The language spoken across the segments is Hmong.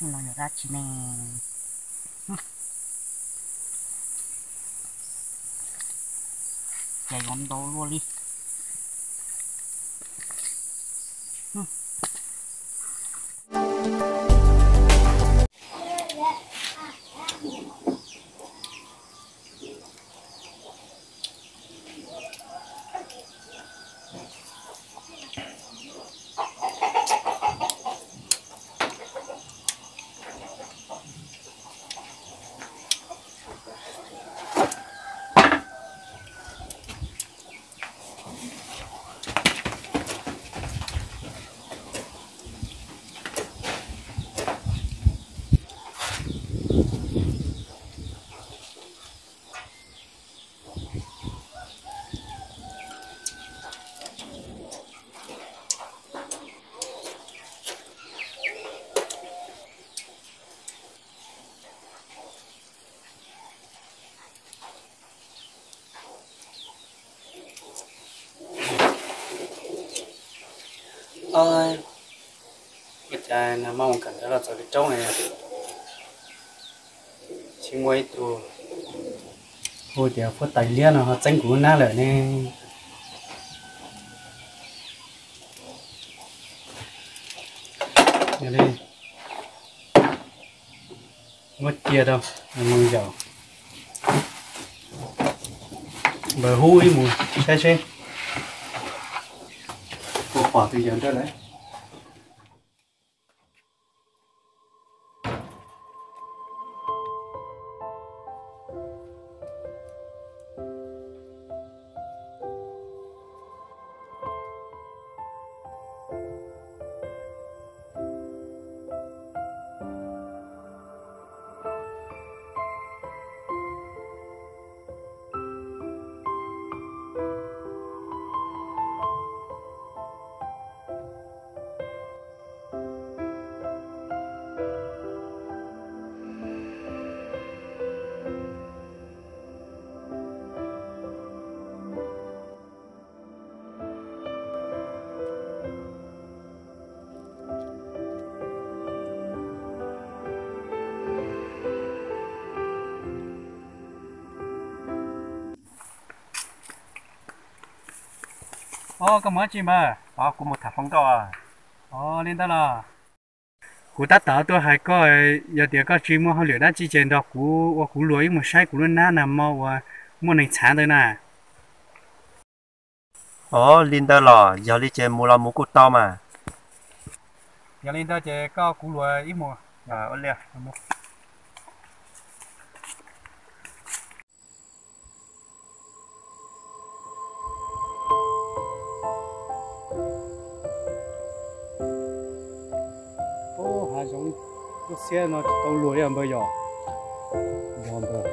Los yog dab tsi ne? Ces yuav ntau luaj li. Ua cas nag hmo mus kawm ntawv los txog li roob ne, tsis muaj ib tug hu tias huab tais liab no ho txeeb kuv lub hnab lawm ne. Yog li, muab cia rau, mus zaum npawg hub ib mus saib seb puas pom tus yawg nrog lawm. Os, koj mus dab tsi npawg? Os, kuv mus tham hluas nkauj. Os, li ntawd los kuv tab tom tuaj hais koj, yog tias koj tsis muaj hauj lwm dab tsi ces nrog kuv ua kuv luag ib mus saib kuv lub hnab nag hmo uas muaj neeg txhav ntawd na. Os, li ntawd los yog li ces mus los mus kuj tau mas. Yog li ntawd ces koj kuv luag ib mus. Hav zoov tuaj xiab no tsis tau luag li npawg yom. Yog npawg.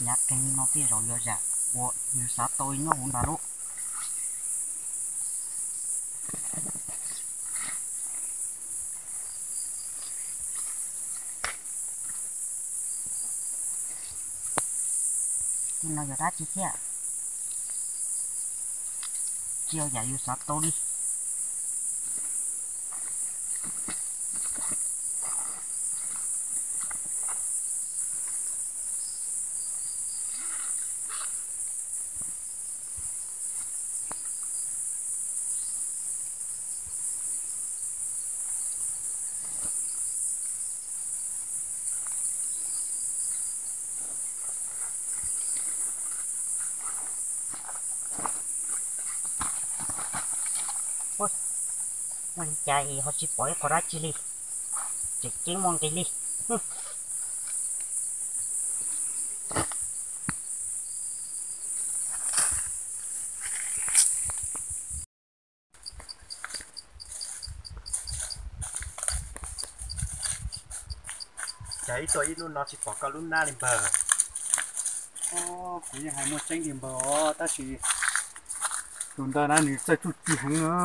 Nyab keeg li no tej zaum yog zam uas yus xav tau nyob hauv ntag lauj. Tej no yog dab tsi thiab? Tsis yog yam yus xav tau li. Ua li cas ho tsis pom ib qho dab tsi li, tseem ceeb muaj nqis li. Cas ib tuaj ib hnub no tsis pom koj lub hnab li npawg? Kuv yeej hais muaj tseeb li npawg os, tab sis tus ntawd na nws txawj tsuj ci heev na.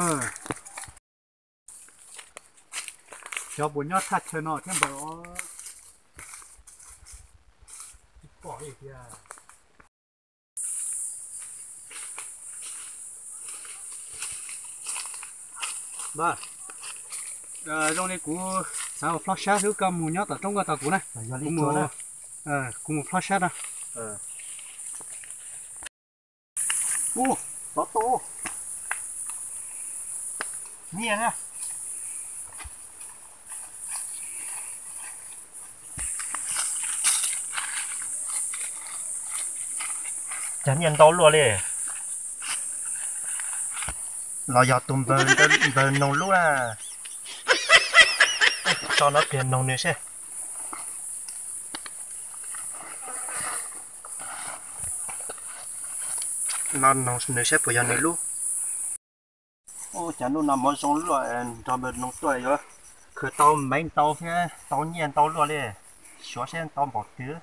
Xyov puas nyob thaj chaw no thiab npawg os. Tsis pom li tiag. Npawg, zoo li kuv xav ua plob sab xwb, koj mus nyob tom roob koj tos kuv na. Kuv mus plob sab na. Ub, xov tooj. Nyiaj na. Cas nyiaj ntau luaj li. Los yog tus npawg, npawg noog lub na. Tso no pliag noog nws seb. No noog nws seb puas yog nws lub. Ub, cas hnub no mov zoo luaj, nrog npawg noog tuaj yuav khwv tau mev ntau thiab tau nyiaj ntau luaj li. Suav seb tau npaum twg.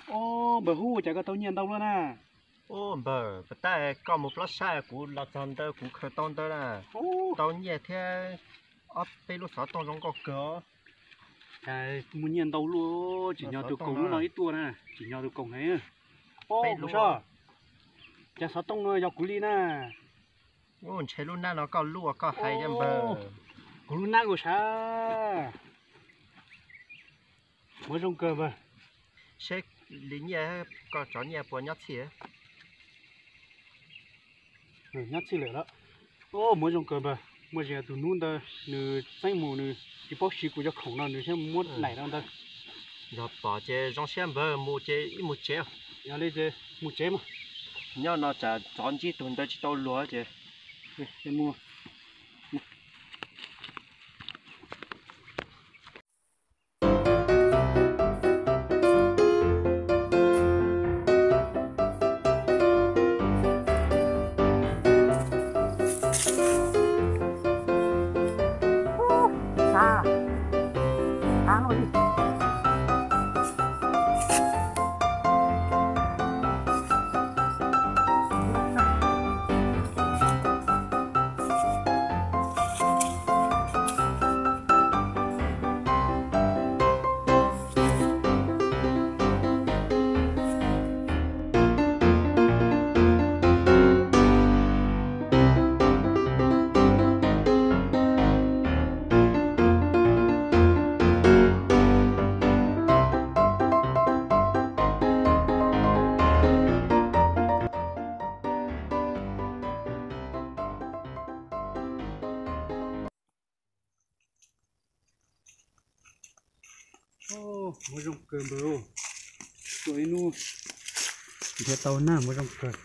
Ub, npawg Hub, cas koj tau nyiaj ntau luaj na? Ub, npawg, puas tab koj mus plob sab kuv los txog ntawd kuv khaws tau ntawd na. Tau nyiaj thiab ob peb lub xov tooj zoo nkauj kawg os. Cas muaj nyiaj ntau luaj, tsim nyog tus koom lub no ib tuaj na, tsim nyog tus koom heev. Ub, Soj, cas xov tooj no yog kuv li na? Ub, ntshe lub hnab no koj lub uas koj hais thiab npawg. Kuv lub hnab kuv sav. Muaj zoo kawg npawg. Seb li nyiaj, koj tso nyiaj puas nyob txhij. Nyob txhij lawm lawm. Muaj zoo kawg npawg, muaj zoo tus hnub ntawd nws txeeb mus nws tsis paub siv kuv cov khoom no nws thiaj muab daim no ntawd. Yog pom ces zoo siab npawg, mus ces ib mus tsev. Yog li ces mus tsev mas. Nyob no tsam tsov ntsib tus ntawd tsis tau luag ces. Muaj zoo kawg npawg, tuaj ib hnub nrhiav tau na, muaj zoo kawg.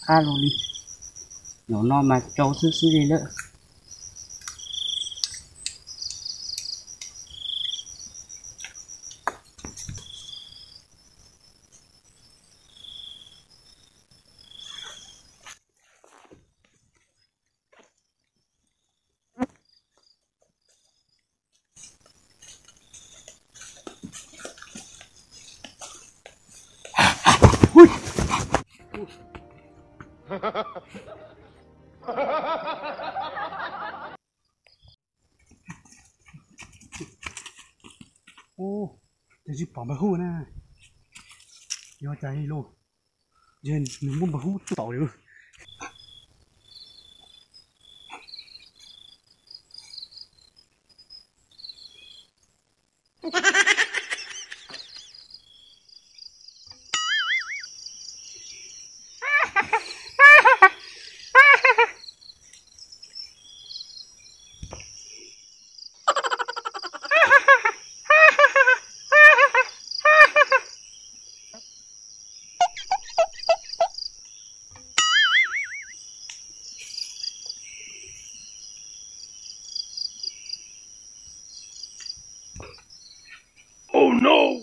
Qab los li, zaum no mas tsau xwb xwb li lawm. Ub, cas tsis pom npawg Hub na? Yog cas li lauj? Ntshe nws muab npawg Hub tuaj tom lawm. Oh no!